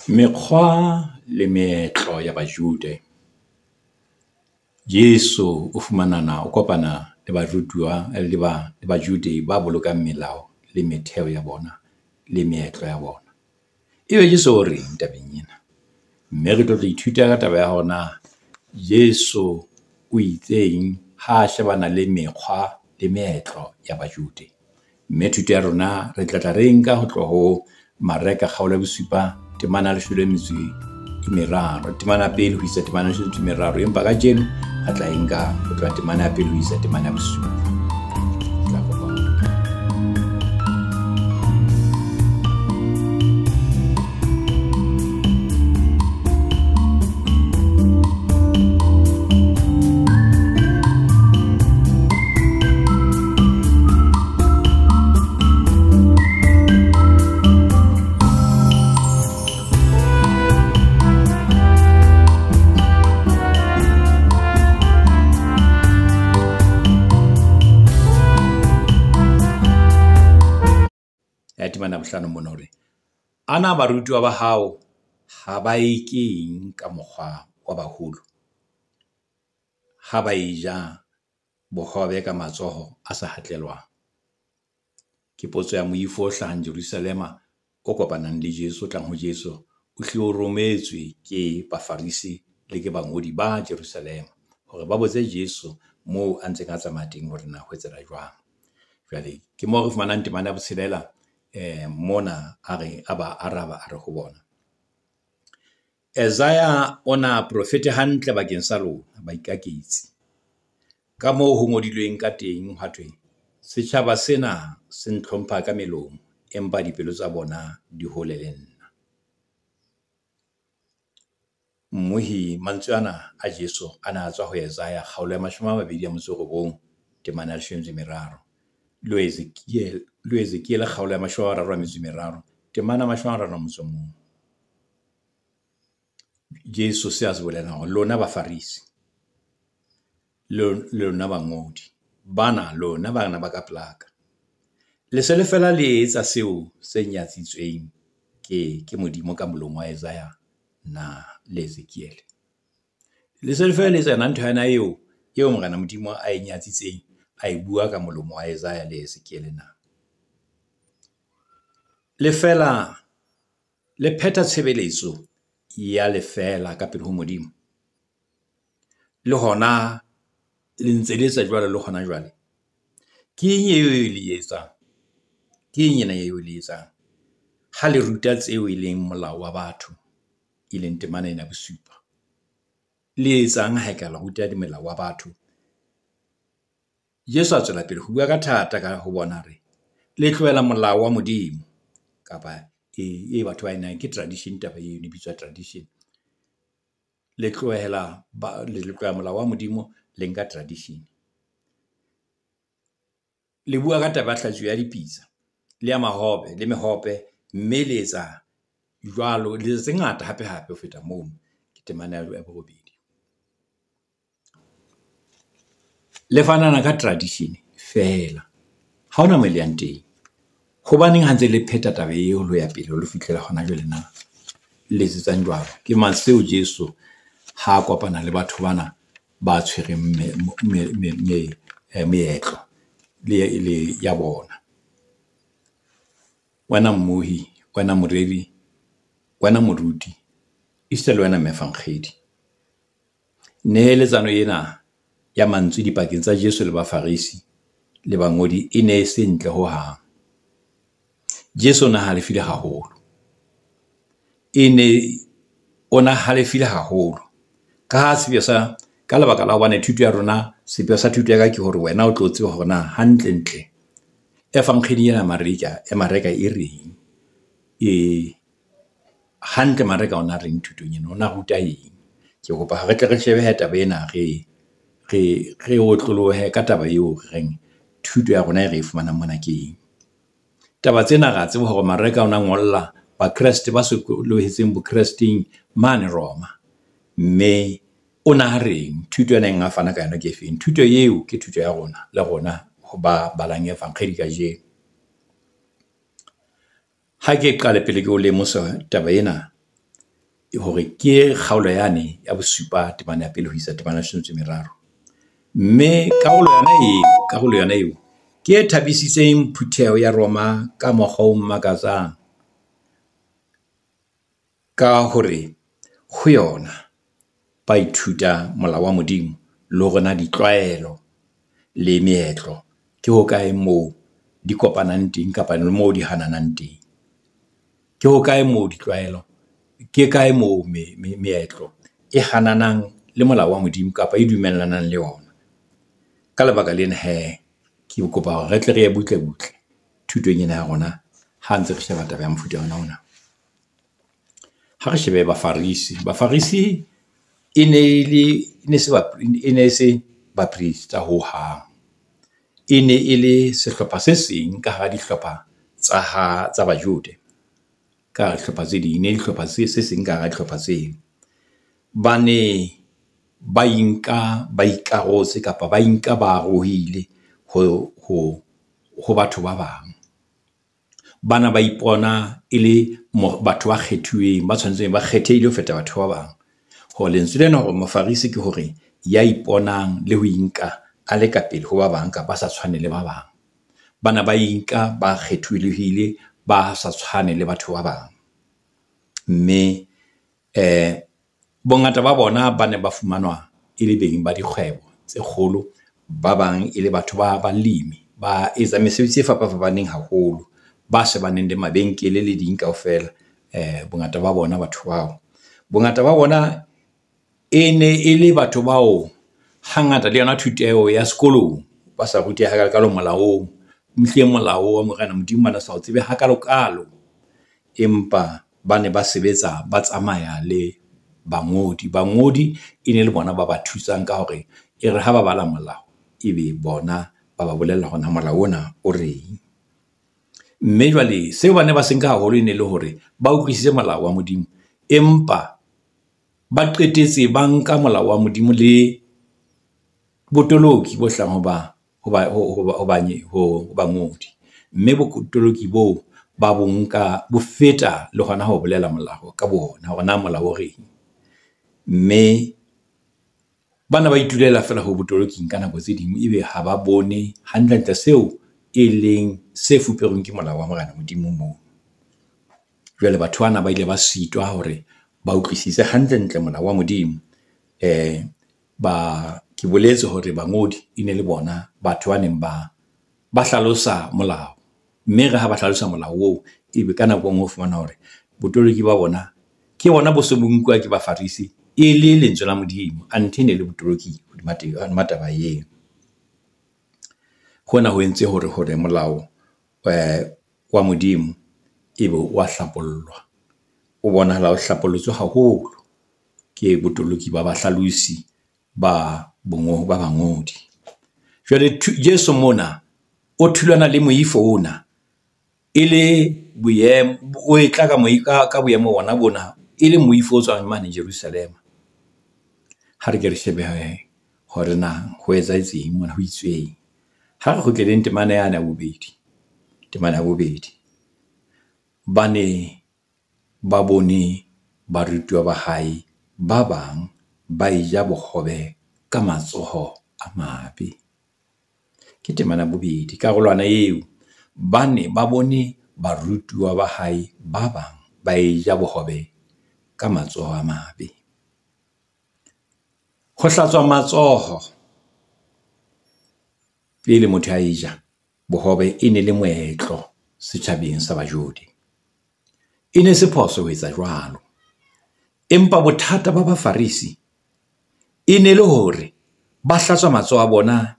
Mekgwa le meetlo ya Bajude. Jesu o fumanana o kopana le barutuwa le ba le Bajude ba bolokang melao le metheo ya bona le meetlo ya bona. Ebe Jesu o reng tabeng ena? Mme re tlo tlo ithuta ka taba ya hore na Jesu o itseng ha a shebana le mekgwa le meetlo ya Bajude. Mme thuto ya rona re tla tla re nka ho tloha ho Mareka kgaolo ya bosupa temana ya leshome le metso e meraro. Temana ya pele ho isa temana ya leshome le metso e meraro. Empa kajeno re tla e nka ho tloha temana ya pele ho isa temana ya bosupa. Tla kopana. Ya temana ya bohlano mona hore ana barutuwa ba hao ha ba e keng ka mokgwa wa baholo ha ba e ja bohobe ka matsoho a sa hatlelwang. Ke potso ya moifo o hlahang Jerusalema o kopanang le Jesu, o tlang ho Jesu, o hlile o rometswe ke Bafarisi le ke bangodi ba Jerusalema hore ba botse Jesu moo a ntseng a tsamaya teng hore na ho etsahala jwang. Jwale ke moo re fumanang temana ya botshelela mona a re a ba araba a re ho bona. Esaia o na profete hantle bakeng sa lona baikaketsi. Ka moo ho ngodilweng ka teng ha thwe, setjhaba sena se ntlhompha ka melomo, empa dipelo tsa bona di hole le nna. Mmohi mantswe ana a Jesu a na a tswa ho Esaia kgaolo ya 29 temana ya 13. Le Ezekiel kgaolo ya 33 temana 31. Jesu se a se bolelang hore lona Bafarisi le lona bangodi bana lona bana ba ka plaka le se le fela le etsa seo se nyatsitsweng ke Modimo ka molomo wa Esaia na le Ezekiel. Le se le fela le etsa yona ntho yona eo eo Morena Modimo a e nyatsitseng a e bua ka molomo wa Esaia le Ezekiel na. Le fela le phetha tshebeletso ya lefela ka pele ho Modimo. Le hona le ntse le etsa jwalo le hona jwale. Ke eng eo e le etsang? Ke eng ena eo le etsang? Ha le ruta tseo e leng molao wa batho, e leng temana ena bosupa. Le etsang ha e ka le ruta melao wa batho? Jesu a tswela pele ho bua ka thata ka ho bona re le tlohela molao wa Modimo kapa e batho ba nang ke tradition, taba eo e bitswa tradition. Le tlohela molao wa Modimo le nka tradition. Le bua ka taba ya hlatsuo ya dipitsa le ya mahobe le mehope, mme le etsa jwalo le tse ngata hape hape ho feta mono. Ke temana ya borobedi. Le fanana ka tradition feela. Ha hona mo le yang teng. Hobaneng ha ntse le pheta taba eo lo ya pele lo fihlela hona jwale na? Le etsetsang jwalo? Ke mang seo Jesu ha a kopana le batho bana ba tshwereng meetlo le ya bona. Wena mmohi, wena moreri, wena moruti, esita le wena moefankgedi. Neheletsano ena ya mantswe dipakeng tsa Jesu le Bafarisi le bangodi e ne e se ntle hohang. Jesu o na halefile haholo. O na halefile haholo. Ka ha sepheo sa ka lebaka la hobane thuto ya rona, sepheo sa thuto ya ka ke hore wena o tlo tseba hore na hantle ntle efankgedi ena ya Mareka e reng. Hantle Mareka ona reng thutong ena, ona ruta eng. Ke kopa re tle re shebe taba ena re otlolohe ka taba eo re reng thuto ya rona e re e fumanang mona ke eng. Taba tsena ra tseba hore Mareka ona ngolla Bakreste ba sokolohetseng Bokresteng mane Roma. Mme o na reng thuto ena e a fana ka yona ke efeng? Thuto eo ke thuto ya rona le rona ho ba balang efankgedi kajeno. Ha ke qale pele ke o lemosa taba ena, hore ke kgaolo yane ya bosupa temana ya pele ho isa temana ya 13. Mme karolo yona eo ke e thabisitseng phutheho ya Roma ka mokgwa o makatsang, ka hore ho yona ba ithuta molao wa Modimo le hore na ditlwaelo le meetlo ke hokae moo di kopanang teng kapa le moo di hananang teng. Ke hokae moo ditlwaelo, ke kae moo meetlo e hananang le molao wa Modimo kapa e dumellanang le ona. Ka lebaka lena he, ke kopa hore re tle re ye butle butle thutong ena ya rona ha ntse re sheba taba ya mofuta ona ona. Ha re shebe Bafarisi. Bafarisi e ne se baprista hohang. E ne e le sehlopha se seng ka hara dihlopha tsa Bajode. Ka hara dihlopha tse ding, ne dihlopha se seng ka hara dihlopha tseo. Ba ne ba inka ba ikarotse kapa ba inka ba arohile ho batho ba bang. Bana ba ipona e le batho ba kgethuweng, ba tshwanetseng ba kgethehile ho feta batho ba bang. Hore lentswe lena hore Mofarisi ke hore ya iponang le ho inka a le ka pele ho ba bang kapa a sa tshwane le ba bang. Bana ba inka ba kgetholohile, ba sa tshwane le batho ba bang. Mme bongata ba bona ba ne ba fumanwa e le beng ba dikgwebo tse kgolo, ba bang e le batho ba balemi, ba etsa mesebetsi e fapafapaneng haholo, ba shebaneng le mabenkele le ding kaofela. Bongata ba bona batho bao. Bongata ba bona e ne e le batho bao hangata le yona thuteho ya sekolong ba sa ruteha hakalo-kalo molaong. Mehleng molao wa Morena Modimo ba ne sa o tsebe hakalo-kalo, empa ba ne ba sebetsa ba tsamaya le bangodi. Bangodi e ne le bona ba ba thusang ka hore e re ha ba bala molao, ebe bona ba ba bolella hore na molao ona o reng. Mme jwale seo ba ne ba se nka haholo e ne le hore ba utlwisise molao wa Modimo, empa ba qetetse ba nka molao wa Modimo le botoloki bo hlahang ho bangodi. Mme botoloki boo ba bo nka bo feta le hona ho bolela molao ka bona, hore na molao o reng. Mme bana ba itulela feela ho botoloking ka nako tse ding, ebe ha ba bone hantlentle seo e leng se fuperweng ke molao wa Morena Modimo moo. Jwale batho bana ba ile ba sitwa hore ba utlwisise hantlentle molao wa Modimo. Ke boletse hore bangodi e ne le bona batho ba neng ba hlalosa molao. Mme re ha ba hlalosa molao oo, ebe ka nako e nngwe o fumana hore botoloki ba bona ke bona bo se bo nkuwa ke Bafarisi e le lentswe la Modimo, anthe ne le botoloki hodima taba eo. Hona ho entse hore molao wa Modimo ebe wa hlapollwa. O bonahala o hlapollotswe haholo ke botoloki ba bahlalosi ba bangodi. Jwale Jesu mona o thulana le moifo ona e le boemo, o e tla ka boemo bona bona e le moifo o tswang mane Jerusalema. Ha re ke re shebe hore na ho etsahetseng mona, ho itsweng. Ha re kgutleleng temana yane ya bobedi. Temana ya bobedi. Ba ne ba bone barutuwa ba hae ba bang ba eja bohobe ka matsoho a mabe. Ke temana ya bobedi, karolwana eo. Ba ne ba bone barutuwa ba hae ba bang ba eja bohobe ka matsoho a mabe. Ho hlatswa matsoho pele motho a eja bohobe e ne le moetlo setjhabeng sa Bajode. E ne se phoso ho etsa jwalo. Empa bothata ba Bafarisi e ne le hore ba hlatswa matsoho a bona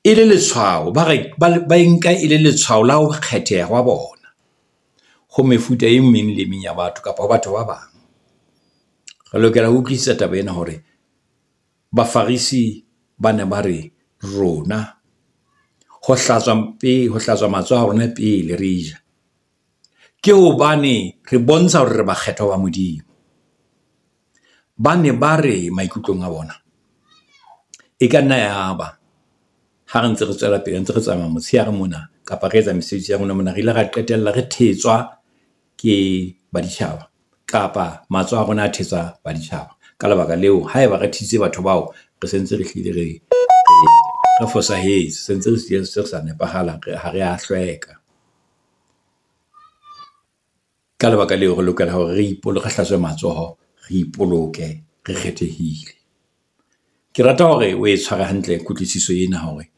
e le letshwao, ba re ba nka e le letshwao la ho kgetheha hwa bona ho mefuta e meng le meng ya batho kapa ho batho ba bang. Re lokela ho utlwisisa taba ena hore Bafarisi ba ne ba re rona ho hlatswa matsoho a rona pele re ja ke hobane re bontsha hore re bakgethwa ba Modimo. Ba ne ba re maikutlong a bona e ka nna ya ba ha re ntse re tswela pele, ntse re tsamaya motshehare mona kapa re etsa mesebetsi ya rona mona, re ile ra qetella re thetswa ke baditjhaba. kapa matsoho a rona a thetsa baditjhaba. Ka lebaka leo, haeba re thitse batho bao, re sentse re hlile re fosahetse, sentse re hlile se re sa nepahala, ha re a hlweka. Ka lebaka leo, re lokela hore re re hlatswe matsoho, re ipoloke re kgethehile. Ke rata hore o e tshware hantle kutlwisiso ena hore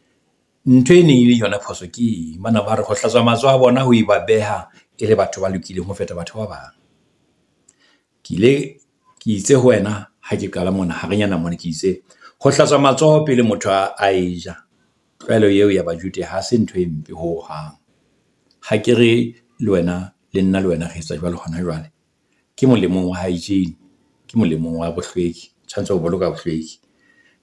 ntho e neng e le yona phoso ke eng. Bana ba re ho hlatswa matsoho a bona ho e ba beha e le batho ba lokileng ho feta batho ba bang. Ke ile ke itse ho wena ha ke qala mona harenyana mona ke itse, ho hlatswa matsoho pele motho a e ja, tlwaelo eo ya Bajude ha se ntho e mpe hohang. Ha ke re le wena le nna le wena re etsa jwalo hona jwale. Ke molemong wa hygiene, ke molemong wa bohlweki, tshwanetse ho boloka bohlweki.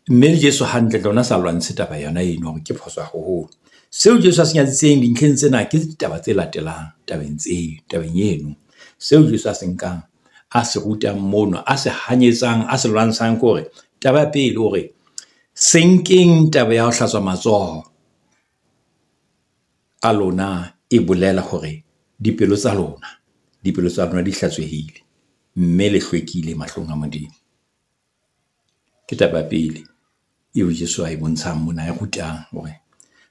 Mme le Jesu hantle tle ona sa lwantshe taba yona eno hore ke phoso haholo. Seo Jesu a se nyatsitseng dintlheng tsena ke ditaba tse latelang tabeng tseo, tabeng eno. Seo Jesu a se nkang, a se rutang mono, a se hanyetsang, a se lwantshang ke hore taba ya pele hore se nkeng taba ya ho hlatswa matsoho a lona e bolela hore dipelo tsa lona di hlatswehile mme le hlwekile mahlong a Modimo. Ke taba ya pele eo Jesu a e bontshang mona, a e rutang hore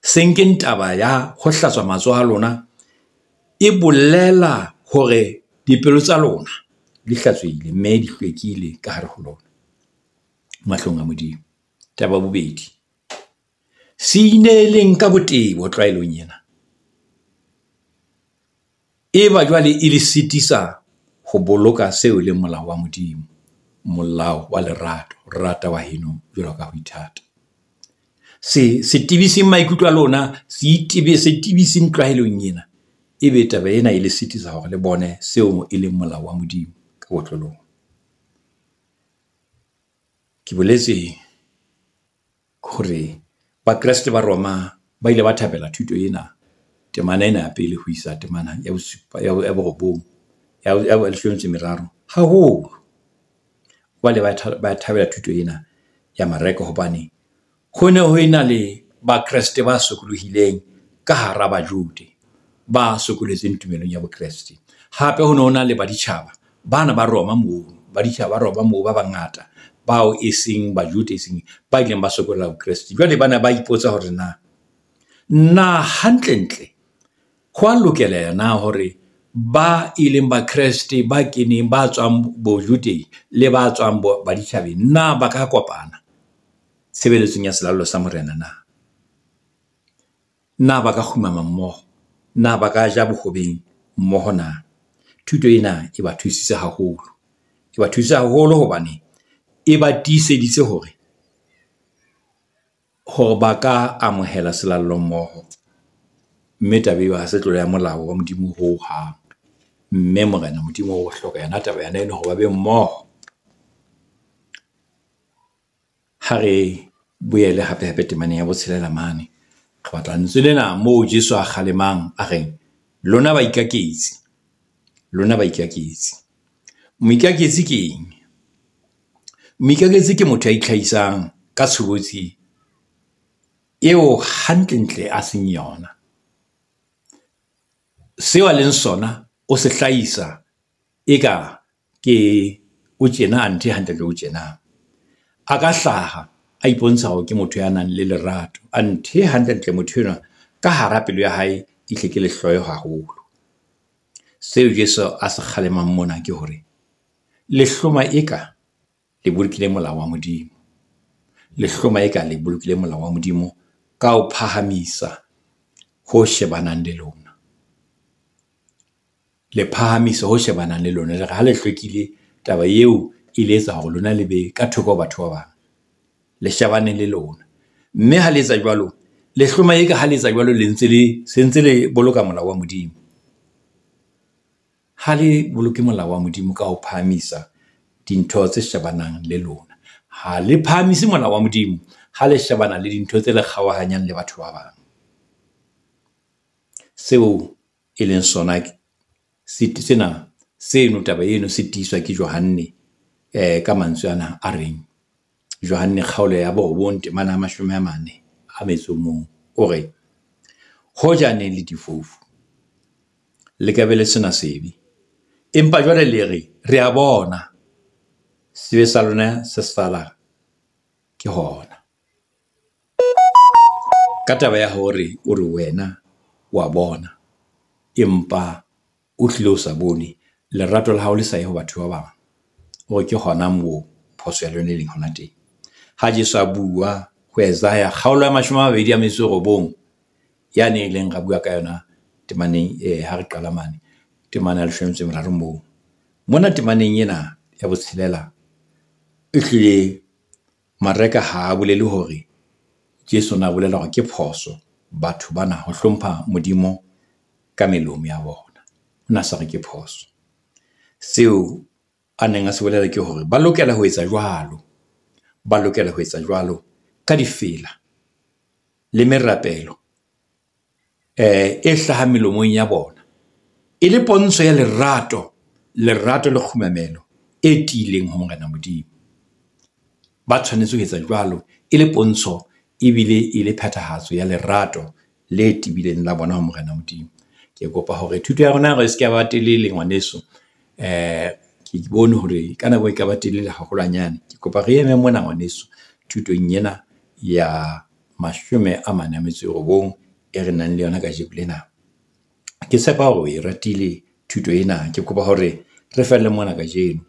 se nkeng taba ya ho hlatswa matsoho a lona e bolela hore dipelo tsa lona di hlatswehile mme di hlwekile ka hare ho lona mahlong a Modimo. Taba ya bobedi, se ineeleng ka botebo tlwaelong ena. Eba jwale e le sitisa ho boloka seo e leng molao wa Modimo, molao wa lerato, rata wa heno jwalo ka ho ithata. Se tebiseng maikutlo a lona, se tebiseng tlwaelong ena. Ebe taba ena e le sitisa hore le bone seo e leng molao wa Modimo ka botlolong. Ke boletse hore Bakreste ba Roma ba ile ba thabela thuto ena, temana ena ya pele ho isa temana ya bosupa, ya borobong, ya leshome metso e meraro haholo. Ba ile ba thabela thuto ena ya Mareka hobane ho ne ho ena le Bakreste ba sokolohileng ka hara Bajude ba sokoletseng tumelong ya Bokreste. Hape ho ne ho na le baditjhaba bana ba Roma moo, baditjhaba ba Roma moo ba bangata bao e seng Bajude, e seng ba ileng ba sokolla Bokreste. Jwale bana ba ipotsa hore na hantlentle ho a lokela na hore ba e leng Bakreste ba keneng ba tswang Bojudeng le ba tswang baditjhabeng na ba ka kopana tshebeletsong ya selallo sa Morena na? Na ba ka kgumama mmoho? Na ba ka ja bohobeng mmoho na? Thuto ena e ba thusitse haholo. E ba thusitse haholo hobane e ba tiiseditse hore ba ka amohela selallo mmoho. Mme taba eo ha se tlolo ya molao wa Modimo hohang. Mme Morena Modimo o hloka yona taba yona eno hore ba be mmoho. Ha re boele hape hape temaneng ya botshelela mane. Re batla lentswe lena moo Jesu a kgalemang a reng, lona baikaketsi, lona baikaketsi. Moikaketsi ke eng? Moikaketsi ke motho ya itlhahisang ka tshobotsi eo hantlentle a seng yona. Seo a leng sona o se hlahisa eka ke o tjena anthe hantlentle o tjena. A ka hlaha a ipontsha hore ke motho ya nang le lerato, anthe hantlentle motho enwa ka hara pelo ya hae e hle ke lehloyo haholo. Seo Jesu a se kgalemang mona ke hore lehloma eka le bolokile molao wa Modimo. Lehloma eka le bolokile molao wa Modimo ka ho phahamisa ho shebanang le lona. Le phahamisa ho shebanang le lona. Le re ha le hlwekile, taba eo e le etsa hore lona le be ka thoko ho batho ba bang. Le shebane le lona. Mme ha le etsa jwalo, lehloma eka ha le etsa jwalo le ntse le sentse le boloka molao wa Modimo. Ha le boloke molao wa Modimo ka ho phahamisa dintho tse shebanang le lona. Ha le phahamise molao wa Modimo ha le shebana le dintho tse le kgaohanyang le batho ba bang. Seo e leng sona sena seno taba eno se tiiswa ke Johanne ka mantswe ana a reng Johanne kgaolo ya 9 temana ya 41 o re, hoja ne le difofu le ka be le sena sebe, empa jwale le re re a bona, sebe sa lona se sala ke hona. Ka taba ya hore o re wena wa bona, empa o hlile o sa bone, lerato la hao le sa ye ho batho ba bang. Hore ke hona moo phoso ya lona e leng hona teng. Ha Jesu a bua ho Isaiah kgaolo ya 29, yane e leng ra bua ka yona temaneng ha re qala mane, temana ya 13 moo. Mona temaneng ena ya 6, ehlile Mareka ha a bolele hore Jesu na bolela hore ke phoso batho bana ho hlompha Modimo ka melomo ya bona. O na sa re ke phoso. Seo a neng a se bolela ke hore ba lokela ho etsa jwalo. Ba lokela ho etsa jwalo ka difela le merapelo e hlahang melomong ya bona. E le pontsho ya lerato, lerato le kgumamelo e tiileng ho Morena Modimo. Ba tshwanetse ho etsa jwalo e le pontsho ebile e le phethahatso ya lerato le tebileng la bona ho Morena Modimo. Ke kopa hore thuto ya rona re se ke ba telele ngwaneso. Ke bone hore ka nako e ka ba telele haholwanyane. Ke kopa re eme mona ngwaneso thutong ena ya 49 e re nang le yona kajeko lena. Ke tshepa hore o e ratile thuto ena. Ke kopa hore re felle mona kajeno.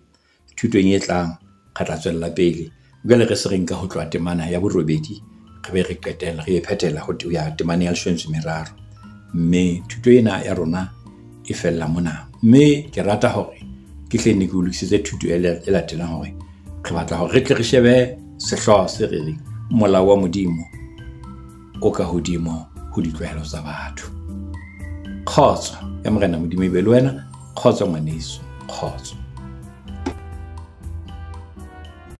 Thutong e tlang re tla tswella pele. Jwale re se re nka ho tloha temana ya 8, re be re qetella re e phethela ho ya temana ya 13. Mme thuto ena ya rona e fella mona. Mme ke rata hore ke hle ne ke o lokisetse thuto e latelang hore re batla hore re tle re shebe sehlooho se re reng molao wa Modimo o ka hodimo ho ditlwaelo tsa batho. Kgotso ya Morena Modimo e be le wena. Kgotso ngwaneso, kgotso.